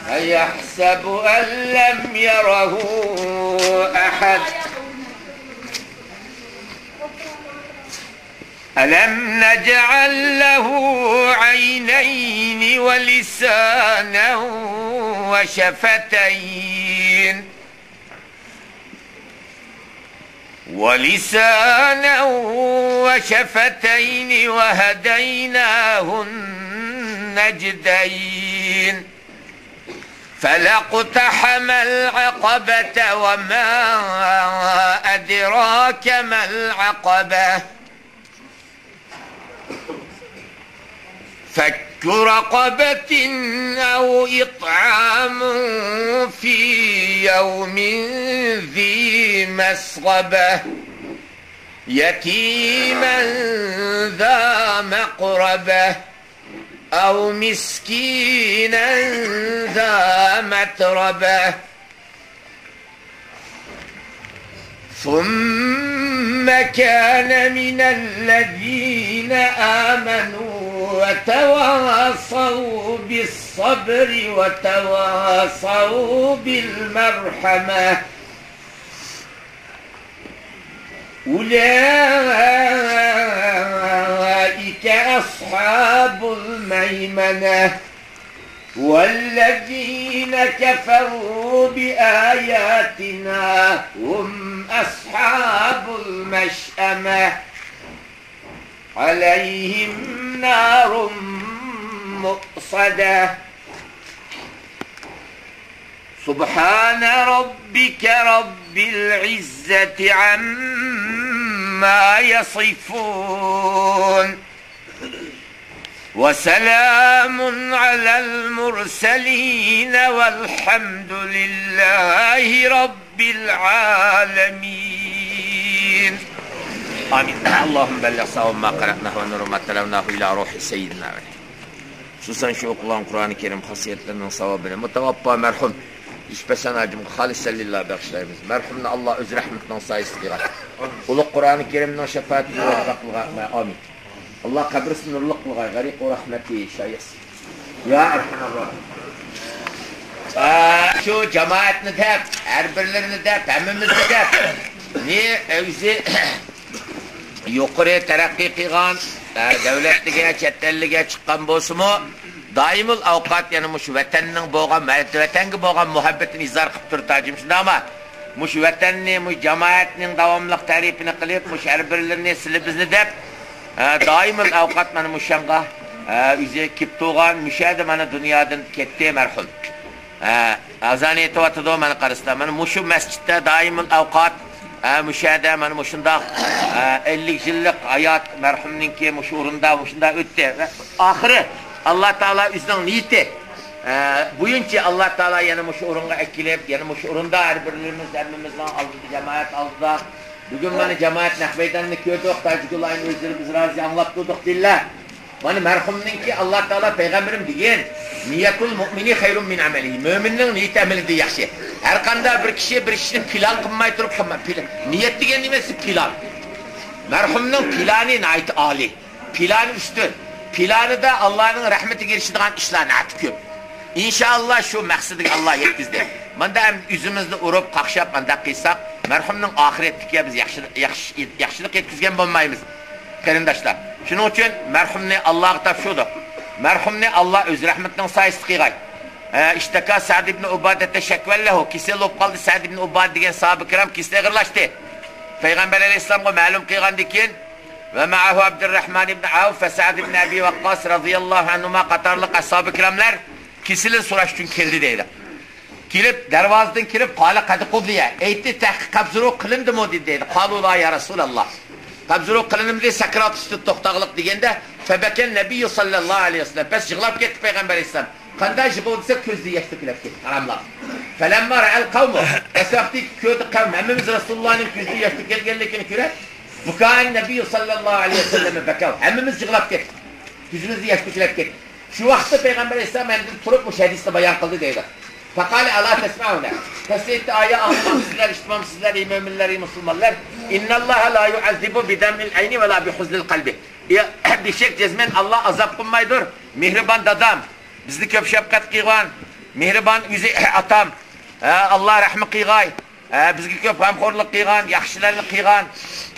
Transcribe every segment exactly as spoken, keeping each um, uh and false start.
أيحسب أن لم يره أحد. ألم نجعل له عينين ولسانا وشفتين. ولسانا وشفتين وهديناه النجدين. فلا اقتحم العقبة وما أدراك ما العقبة. فك رقبة أو إطعام في يوم ذي مسغبة. يتيما ذا مقربة أو مسكينا ذا متربة. ثم كان من الذين آمنوا وتواصوا بالصبر وتواصوا بالمرحمة. أولئك أصحاب الميمنة. والذين كفروا بآياتنا هم أصحاب المشأمة. عليهم نار مؤصدة. سبحان ربك رب العزة عما يصفون. وسلام على المرسلين والحمد لله رب العالمين. آمين. اللهم بلغ ثواب ما قرأناه ونور ما تلوناه إلى روح سيدنا ولي. خۇسۇسەن شۇ ئوقۇلغان قۇرئانى كەرىم خاسىيەتلىرىنىڭ ساۋابىنى مۇتەۋەپپا مەرھۇم ئىشپەسەن ھاجىمغا خالىسەن لىللا بېغىشلايمىز. مەرھۇمنى ئاللا ئۆز رەھمىتىنىڭ سايىسىدا قىلغاي. ئۇلۇغ قۇرئانى كەرىمنىڭ شاپائىتىدىن ۋەپا قىلغاي. ئامىن. ئاللا قەبرىسىنى نۇرلۇق قىلغاي. غەرىقۇ رەھمەتى شايەس. يا ئەرھەمەر راھىمىن. ئا، شۇ جامائەتنى دەپ، ھەر بىرلىرىنى دەپ، ھەممىمىزنى دەپ، نى ئۆزى يۇقىرى تەرەققىي قىلغان، ئە، دۆلەتلىگە، چەت ئەللىگە چىققان بولسىمۇ، دائىمۇل ئەۋقات يەنە مۇشۇ ۋەتەننىڭ بولغان، ۋەتەنگە بولغان مۇھەببىتىنى ئىزھار قىلىپ تۇرىدۇ ھاجىم، شۇنداقما؟ مۇشۇ ۋەتەننى، مۇشۇ جامائەتنىڭ داۋاملىق تەرىپىنى قىلىپ، مۇشۇ ھەر بىرلىرىنى سىلى بىزنى دەپ، ئە، دائىمۇل ئەۋقات مانا مۇشۇ يەرگە، ئە، ئۆزى كېلىپ تۇرغان، مۇشۇ يەردە مانا دۇنيادىن كەتتى مەرھۇم. ئە، ئازان ئېيتىۋاتىدۇ، مانا قارىسىلا. مانا مۇشۇ مەسچىتتە دائىمۇل ئەۋقات، ئە، مۇشۇ يەردە مانا مۇشۇنداق، ئە، ئەللىك يىللىق ھايات مەرھۇمنىڭكى مۇشۇ ئورۇندا مۇشۇنداق ئۆتتى. ۋە ئاخىرى ئاللا تائالا ئۆزىنىڭ نىيىتى، ئە، بويىچە ئاللا تائالا يەنە مۇشۇ ئورۇنغا ئەكېلىپ، يەنە مۇشۇ ئورۇندا ھەر بىرىمىز، ھەممىمىزنىڭ ئالدىدا، جامائەت ئالدىدا، بۈگۈن مانا جامائەت نەق مەيداننى كۆردۇق، تاجىگۈل ئاينى ئۆزلىرى بىز رازى ئاڭلاپ تۇردۇق دېدىلە. مانا مەرھۇمنىڭكى ئاللا تائالا پەيغەمبىرىم دېگەن، نىيەتۇل مۇئمىنى خەيرۇن مىن ئەمەلىھى. مۆمىننىڭ نىيىتى ئەمىلىدىن ياخشى. ھەر قانداق بىر كىشى بىر ئىشنى پىلان قىلماي تۇرۇپ قىلما-، پىل-، نىيەت دېگەن نېمىسى؟ پىلان. مەرھۇمنىڭ پىلانى ناھايىتى ئالىي. پىلانى ئۈستۈن. پىلانىدا ئاللانىڭ رەھمىتىگە ئېرىشىدىغان ئىشلار ناھايىتى كۆپ. ئىنشائاللا شۇ مەقسىتىگە ئاللا يەتكۈزدى. ماندا ھەم ئۆزىمىزنى ئۇرۇپ، قاقشاپ مانداق قىلساق، مەرھۇمنىڭ ئاخىرەتتىكى بىز ياخشىلىق، ياخشى، ياخشىلىق يەتكۈزگەن بولمايمىز. قېرىنداشلار، شۇنىڭ ئۈچۈن مەرھۇمنى ئاللاغا تاپشۇردۇق. مەرھۇمنى ئاللا ئۆز رەھمىتىنىڭ سايىسىدا قىلغاي. ئە، ئىشتەكا سەئد ئىبنى ئۇبادەتە شەكۋەللەھۇ، كېسەل بولۇپ قالدى سەئد ئىبنى ئۇبادە دېگەن ساھابە كىرام كېسىلى ئېغىرلاشتى. پەيغەمبەر ئەلەيھىسسالامغا مەلۇم قىلغاندىن كېيىن، ۋە مەئەھۇ ئابدۇرراھمان ئىبنى ئەۋف ۋە سەئد ئىبنى ئەبى ۋەققاس رازىياللاھۇ ئەنھۇما قاتارلىق ئەسھابى كىراملار كېسىلىنى سوراش ئۈچۈن كەلدى دەيدۇ. كېلىپ، دەرۋازىدىن كىرىپ، قالە قەدى قۇبلىيە، ئېيتتى، تەھقىق قەبزۇ روھ قىلىندىمۇ دېدى دەيدۇ. قالۇ لا يا رەسۇلاللا. قەبزۇ روھ قىلىندىمۇ دېدى، سەكرات ئۈستىدە توختاغلىق دېگەندە، فەبەكەن نەبىييۇ ساللاللاھۇ ئەلەيھى ۋەسەللەم. بەس يىغلاپ كەتتى پەيغەمبەر ئەلەيھىسسالام. قانداق يىغلاۋاتسا، كۆزىدىن ياش تۆكۈلۈپ كەتتى، ھاراملار. فەلەمما رەئەل قەۋمۇ. ئەتراپتىكى كۆردى قەۋم، ھەممىمىز رەسۇلۇللانىڭ كۆزىدىن ياش تۆكۈلگەنلىكىنى كۆرۈپ، بۇكائەن نەبىييۇ ساللاللاھۇ ئەلەيھى ۋەسەللەم بەكەۋ. ھەممىمىز يىغلاپ كەتتۇق. كۆزىمىزدىن ياش تۆكۈلۈپ كەتتى. شۇ ۋاقىتتا پەيغەمبەر ئەلەيھىسسالام ئەندىن تۇرۇپ مۇشۇ ھەدىسنى بايان قىلدى دەيدۇ. فقال ألا تسمعون. تەسلى ئېيتتى، ئايا، ئاڭلىمامسىزلار، ئىشىتمامسىزلار، ئەي مۆمىنلەر، ئەي مۇسۇلمانلار؟ إن الله لا يعذب بدمع العين ولا بحزن القلب. يا، بېشەك جەزمەن ئاللا ئازاب قىلمايدۇر، مېھرىبان دادام، بىزنى كۆپ شەپقەت قىلغان، مېھرىبان ئۆزى ئاتام، ھە، ئاللا رەھمى قىلغاي، ھە، بىزگە كۆپ غەمخورلۇق قىلغان، ياخشىلارنى قىلغان،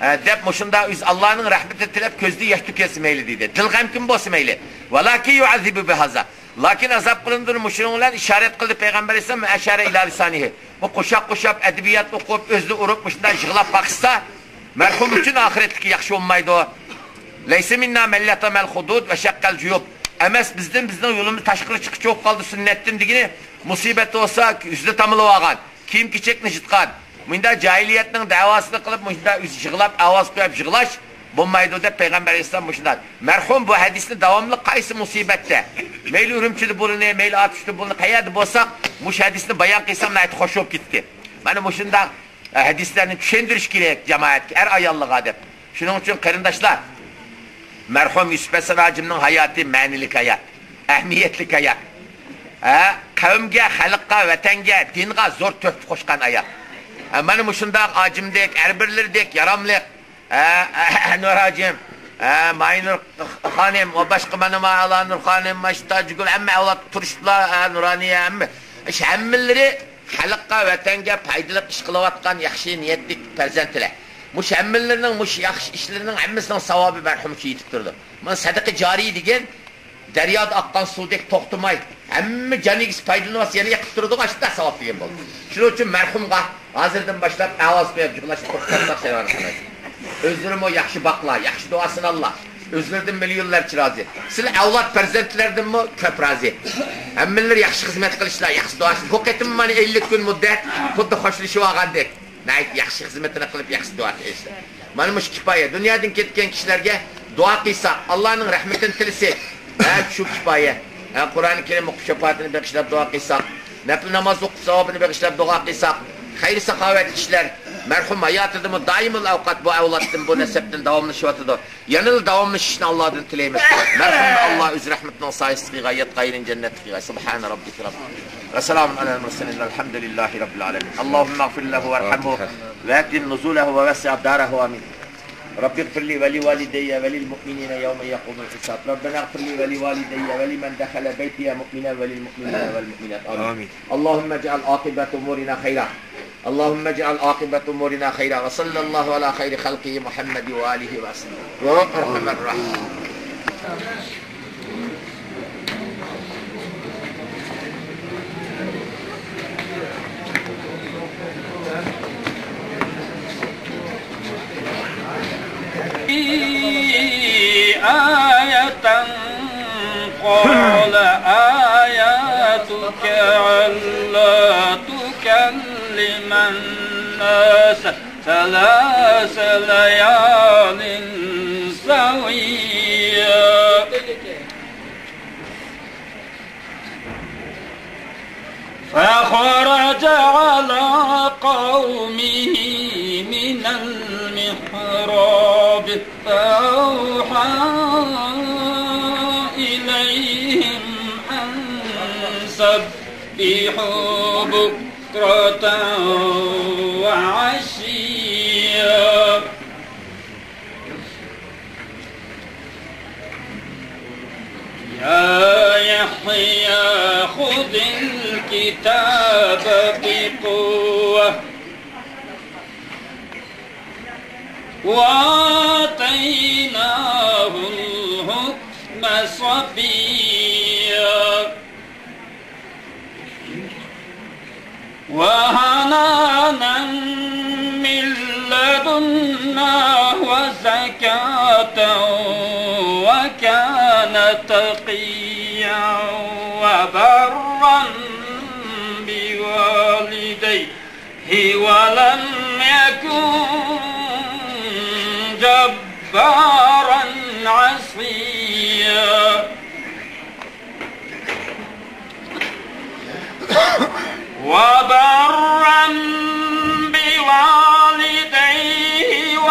ھە، دەپ مۇشۇنداق ئۆزى ئاللانىڭ رەھمىتىنى تىلەپ، كۆزىدىن ياش تۆكۈلسە مەيلى دېدى. دىل غەمكىن بولسا مەيلى. ۋالاكىن يۇئەززىبۇ بىھازا. لېكىن ئازاب قىلىنىدۇ مۇشۇنىڭ بىلەن ئىشارەت قىلدى پەيغەمبەر ئەلەيھىسسالام، ئەشارە ئىلا لىسانىھى. بۇ قوشاق-قوشاق ئەدەبىيات ئوقۇپ، ئۆزىنى ئۇرۇپ، مۇشۇنداق يىغلاپ باقسا، مەرھۇم ئۈچۈن ئاخىرەتلىكى ياخشى بولمايدۇ. لەيسە مىننا مەن لەتەمەل خۇدۇد ۋە شەققەل جۇيۇب. ئەمەس بىزدىن، بىزنىڭ يولىمىز تاشقىرى چىققۇچە بولۇپ قالدى سۈننەتتىن دېگىنى، مۇسىبەت بولسا يۈزىنى تامىلىۋالغان، كىيىم-كېچەكنى يىرتقان، مۇنداق جاھىلىيەتنىڭ دەۋاسىنى قىلىپ، مۇشۇنداق ئۆزى يىغلاپ، ئاۋاز قويۇپ يىغلاش بولمايدۇ دەپ پەيغەمبەر ئەلەيھىسسالام مۇشۇنداق. مەرھۇم بۇ ھەدىسنى داۋاملىق قايسى مۇسىبەتتە، مەيلى ئۈرۈمچىدە بولۇنى، مەيلى ئاتۇشتا بولۇنى، قەيەردە بولساق، مۇشۇ ھەدىسنى بايان قىلسام ناھايىتى خوش بولۇپ كېتىتتى. مانا مۇشۇنداق ھەدىسلەرنى چۈشەندۈرۈش كېرەك جامائەتكە، ئەر-ئاياللارغا دەپ. شۇنىڭ ئۈچۈن قېرىنداشلار، مەرھۇم يۈسۈپ ھەسەن ھاجىمنىڭ ھاياتى مەنىلىك ھايات، ئەھمىيەتلىك ھايات. ھە، قەۋمگە، خەلققە، ۋەتەنگە، دىنغا زور تۆھپە قوشقان ھايات. ھە، مانا مۇشۇنداق ھاجىمدەك، ھەر بىرلىرىدەك ياراملىق. ھە، ھە، نۇر ھاجىم، ھە، ماينۇر خانىم ۋە باشقا مانا مالا نۇر خانىم، ماشتا جۈگۈل، ھەممە ئەۋلاد تۇرۇشۇپلا، ھە، نۇرانىيە، ھەممە، ئىش، ھەممىلىرى خەلققە، ۋەتەنگە پايدىلىق ئىش قىلىۋاتقان ياخشى نىيەتلىك پەرزەنتلەر. مۇشۇ ھەممىلىرىنىڭ، مۇشۇ ياخشى ئىشلىرىنىڭ ھەممىسىنىڭ ساۋابى مەرھۇم شۇ يېتىپ تۇرىدۇ. مانا سەدىقە جارىيە دېگەن دەريادا ئاققان سۇدەك توختىماي، ھەممە جان ئىگىسى پايدىلىنىۋاتسا، يەنە ئېقىپ تۇرىدىغۇ، ئاشۇنداق ساۋاب دېگەن بولدى. شۇنىڭ ئۈچۈن مەرھۇمغا ھازىردىن باشلاپ ئاۋاز قويۇپ، يىغلاشنى قۇرۇپ تاشلاپ سەۋەن قىلمايسىز. ئۆزلىرىمۇ ياخشى باقلا، ياخشى دۇئاسىنى ئاللا. ئۆزلىرىدىن مىليونلارچە رازى. سىلەر ئەۋلاد پەرزەنتلەردىنمۇ كۆپ رازى. ھەممىلىرى ياخشى خىزمەت قىلىشلا، ياخشى دۇئاسى. بۇ قېتىم مانا ئەللىك كۈن مۇددەت، خۇددى خوشلىشىۋالغاندەك. ناھايىتى ياخشى خىزمىتىنى قىلىپ، ياخشى دۇئا قىلىشتى. مانا مۇشۇ كىپايە. دۇنيادىن كەتكەن كىشىلەرگە دۇئا قىلساق، ئاللانىڭ رەھمىتىنى تىلىسەك، ھە، شۇ كىپايە. ھە، قۇرئانى كەرىم ئوقۇپ، شاپائىتىنى بېغىشلاپ دۇئا قىلساق، نەپلى ناماز ئوقۇپ، ساۋابىنى بېغىشلاپ دۇئا قىلساق، خەير-ساخاۋەت ئىشلار مەرھۇم ھاياتىدىمۇ دائىمۇل ئەۋقات بۇ ئەۋلادتىن، بۇ نەسەبتىن داۋاملىشىۋاتىدۇ. يەنىلا داۋاملىشىشىنى ئاللادىن تىلەيمىز. مەرھۇمنى ئاللا ئۆز رەھمىتىنىڭ سايىسىغا قىلغاي، ياتقان يېرىنى جەننەتتە قىلغاي. سۇبھانە رەببىكە رەببىل، ۋە سالامۇن ئەلەل مۇرسەلىن، ۋەلھەمدۇلىللاھى رەببىل ئالەمىن. ئاللاھۇممە ئىغفىر لەھۇ ۋەرھەمھۇ ۋە ئەكرىم نۇزۇلەھۇ ۋە ۋەسسىئ دارەھۇ. ئامىن. رب اغفر لي ولوالدي وللمؤمنين يوم يقوم الحساب. ربنا اغفر لي ولوالدي ولمن دخل بيتي مؤمنا وللمؤمنين والمؤمنات. آمين. آمين. اللهم اجعل عاقبة أمورنا خيرا. اللهم اجعل عاقبة أمورنا خيرا. وصلى الله على خير خلقه محمد وآله وسلم. يا أرحم الراحمين. آية قال آياتك ألا تكلم الناس ثلاث ليال سويا. فخرج على قومه من المحراب فأوحى إليهم أن سبحوا بكرة وعشيا. يا يحيى خذ الكتاب بقوة وآتيناه الحكم صبيا. وحنانا من لدنا وزكاة وكان تقيا وبرا بوالديه ولم يكن جبارا عصيا. وبرا بوالديه و